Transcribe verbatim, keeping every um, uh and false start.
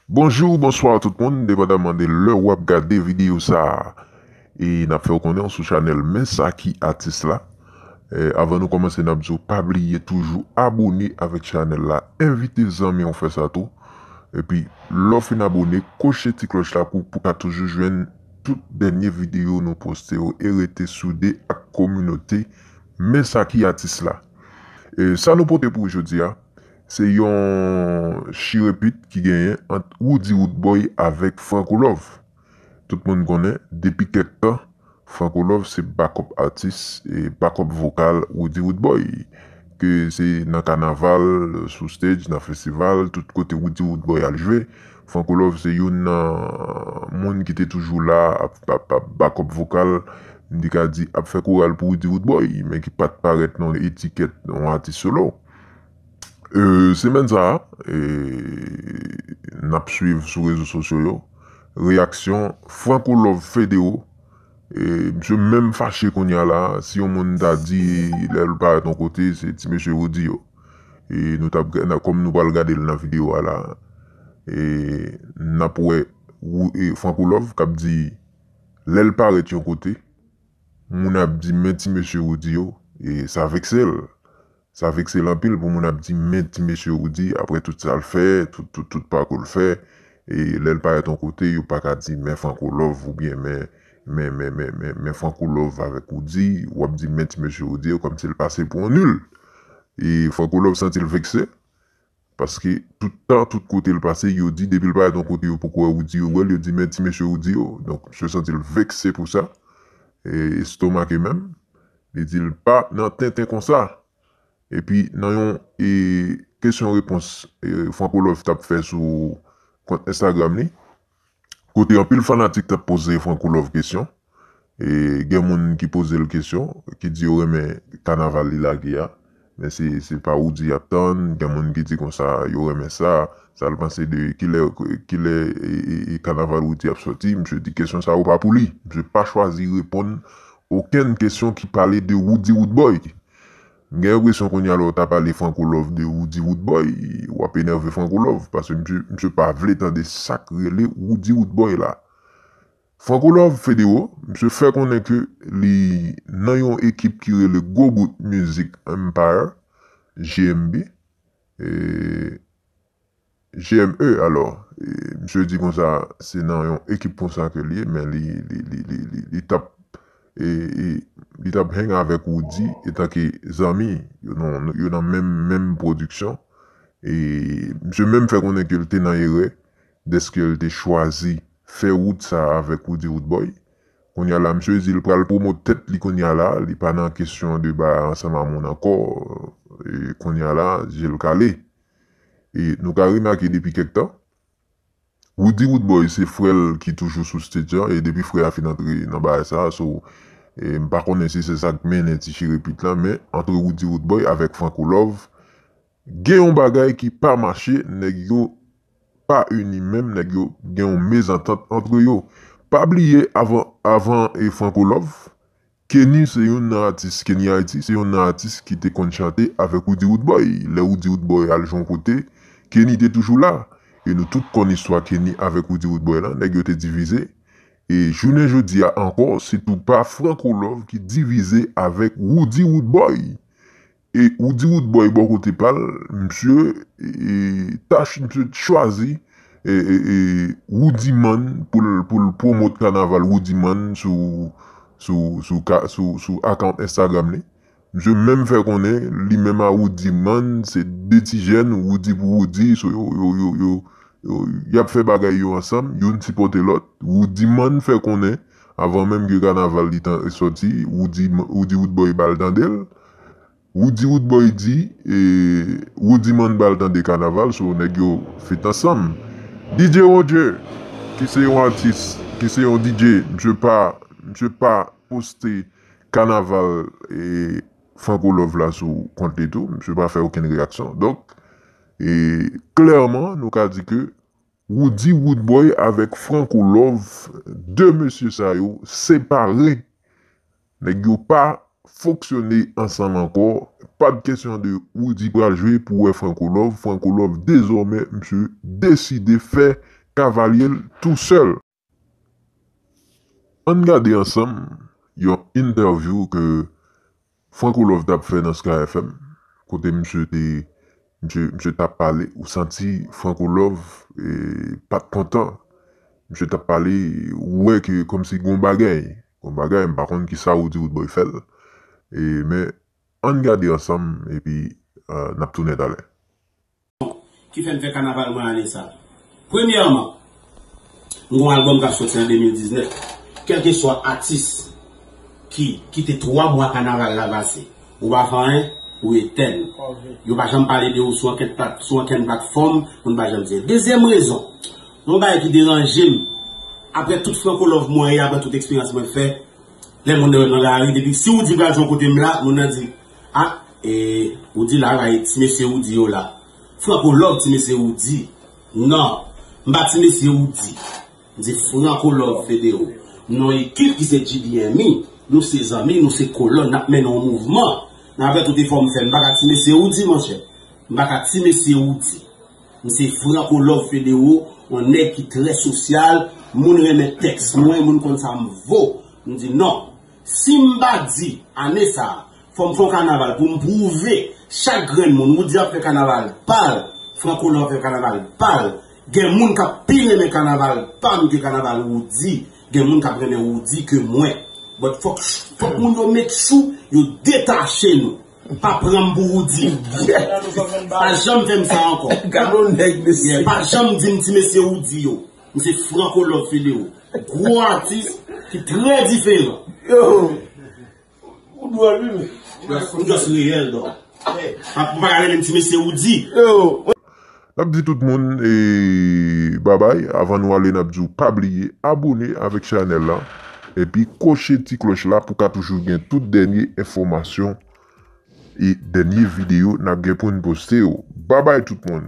Bonjou, bonswa tout moun, depandaman de lè w ap gade videyo sa a. E n ap fè w konnen w sou chanèl Men Sa Ki Atis La. E avan nou kòmanse, n ap di w pa bliye toujou abòne avèk chanèl la, envite zanmi w fè sa tou. Epi, lè w fin abòne, koche ti klòch la pou, pou ka toujou jwenn tout dènye videyo nou poste yo e rete soude ak kominote Men Sa Ki Atis La. E sa nou pote pou w jodi a, se yon chirepit ki genyen ant Roody Roodboy avèk Franco Love. Tout moun konnen, depi kèk tan, Franco Love se backup artist e backup vokal Roody Roodboy. Ke se nan kanaval, sou stage, nan festival, tout kote Roody Roodboy al jwe, Franco Love se youn nan moun ki te toujou la, ap, ap, ap backup vokal, m te ka di ap fè koral pou Roody Roodboy, men ki pa t parèt nan etikèt yon atis solo. E, semèn sa a, e, n ap swiv sou rezo sosyo yo, reyaksyon Franco Love Federo. E, misye menm fache kounye a la, si yon moun ta di lè l parèt yon kote, se ti mesye Roody yo. E nou t ap, kòm nou pral gade l nan videyo a la, e n ap wè Franco Love k ap di lè l parèt yon kote, moun ap di men ti mesye Roody yo, e sa vekse l. Sa vekse l anpil pou moun ap di men ti mesye Roody, apre tout sa l fè, tout, tout, tout pakou l fè, e lè l parèt yon kote, yo pa ka di men Franco Love oubyen men, men, men, men, men, men Franco Love avèk Roody, w ap di men ti mesye Roody yo kòmsi l pase pou yon nil. E Franco Love santi l vekse, paske tout tan, tout kote l pase, yo di, depi l parèt yon kote, yo poko wè Roody, yo wè l, yo di men ti mesye Roody yo. Donk, misye santi l vekse pou sa. E estomake menm, li di l pa nan tenten konsa. Epi nan yon, e, kesyon repons, e, Franco Love t ap fè sou kont Instagram li, kote anpil fanatik t ap poze Franco Love kesyon. E gen moun ki poze l kesyon, ki di yo renmen kanaval li lage a, men se, se pa Roody y ap tann. Gen moun ki di konsa yo renmen sa, sa l panse de kilè, kilè, e, e, e kanaval Roody ap sòti. Misye di kesyon sa yo pa pou li. Misye pa chwazi reponn okenn kesyon ki pale de Roody Roodboy. M gen enpresyon kounye a lè w ta pale Franco Love de Roody Roodboy, w ap enève Franco Love, paske misye, misye pa vle tande sa k rele Roody Roodboy la. Franco Love Federo, misye fè konnen ke li nan yon ekip ki rele Gwo Bout Music Empire, G M B, e, G M E, alò, e, misye di konsa, se nan yon ekip konsa ke li ye, men li, li, li, li, li, li t ap, e, e, li t ap hang avèk Roody etanke zanmi, yo nan, yo nan menm, menm pwodiksyon. E misye menm fè konnen ke l te nan erè, dèske l te chwazi fè wout sa a avèk Roody Roodboy. Kounye a la, misye di l pral pwomot tèt li kounye a la, li pa nan kesyon de bay ansanm a moun ankò, e kounye a la, je l kale. E nou ka remake depi kèk tan, Roody Roodboy se frè l ki toujou sou stage an, e depi frè a fin antre nan bagay sa a, so, e m pa konnen si se sa k mennen ti chirepit la, men antre Roody Roodboy avèk Franco Love, gen yon bagay ki pa mache, nèg yo pa ini menm, nèg yo gen yon mezantant antre yo. Pa bliye, avan, avan, e, Franco Love, Kenny se youn nan atis, Kenny Haiti se youn nan atis ki te konn chante avèk Roody Roodboy. Lè Roody Roodboy al jwe yon kote, Kenny te toujou la. E nou tout konn istwa Kenny avèk Roody Roodboy la, nèg yo te divize. E jounen jodi a ankò, se tou pa Franco Love ki divize avèk Roody Roodboy. E Roody Roodboy bò kote pa l, misye, e, tach, misye chwazi, e, e, e, Roody Man pou l, pou l pwomot kanaval Roody Man sou, sou, sou, ka- sou, sou account Instagram li. Misye menm fè konnen, li menm a Roody Man, se de ti jèn, Roody pou Roody, so yo, yo, yo, yo, yo, y ap fè bagay yo ansanm, youn sipòte lòt. Roody Man fè konnen, avan menm ke kanaval li tan sòti, Roody, Roody Roodboy ba l tande l. Roody Roodboy di, e, Roody Man ba l tande kanaval, so nèg yo fèt ansanm. D J Roger, ki se yon atis, ki se yon D J, misye pa, misye pa poste kanaval, e, Franco Love la sou kont li tou, misye pa fè okenn reyaksyon. Donk, e, klèman, nou ka di ke Roody Roodboy avèk Franco Love, de mesye sa yo separe. Nèg yo pa fonksyone ansanm ankò. Pa de kesyon de Roody pral jwe pou wè Franco Love. Franco Love, dezòmè, misye deside fè kavalye l tousèl. Ann gade ansanm yon entèvyou ke Franco Love t ap fè nan Sky F M, kote misye te, misye, misye t ap pale, ou santi Franco Love, e, pa t kontan. Misye t ap pale, ou wè ke kòmsi gon bagay, gon bagay, m pa konn kisa ou di Roodboy fè l. E, men, ann gade ansanm, epi, e, n ap tounen talè. Ki fè m fè kanaval mwen ane sa. Premyèman, m gon albòm k ap soti an de mil diznèf. Kèlkeswa atis ki kite twa mwa kanaval la pase, ou pa fè anyen, ou etèn. Yo pa janm pale de ou sou ankenn plat, sou ankenn platfòm, moun pa janm di. Dezyèm rezon, yon bagay ki deranje m, apre tout Franco Love mwen ye, apre tout eksperyans mwen fè, lè moun nan wè m nan lari, depi si Roody pral jwe yon kote m la, moun nan di, a, e, Roody la, e ti mesye Roody yo la. Franco Love ti mesye Roody. Non, m pa ti mesye Roody. M di Franco Love Federo. M nan yon ekip ki se G D M E. Nou se zanmi, nou se kolòn, n ap mennen yon mouvman. Nan apre tout efò m fè, m pa ka ti mesye Roody, monchè. M pa ka ti mesye Roody. M se Franco Love Federo, yon nèg ki trè sosyal, moun renmen tèks mwen, moun konn sa m vo. M di non. Si m pa di, ane sa a, fò m fè yon kanaval pou m pwouve chak grenn moun, Roody ap fè kanaval pa l, Franco Love ap fè kanaval pa l, gen moun k ap pi renmen kanaval pa m ke kanaval Roody, gen moun k ap renmen Roody ke mwen. But fòk, fòk moun yo make sure yo detache nou. Pa pran m pou Roody. Pa janm fè m sa ankò. Gade yon nèg mesye. Pa janm di m ti mesye Roody yo. M se Franco Love Federo. Gwo atis ki trè diferan. Yo. Ou dwòl wi men. M just reyèl dò. Pa pa rele m ti mesye Roody. Yo. N ap di tout moun e babay, avan nou ale n ap di w pa bliye abone avèk chanèl la, epi koche ti klòch la pou ka toujou gen tout dènye enfòmasyon e dènye videyo n ap gen pou n poste yo. Babay tout moun.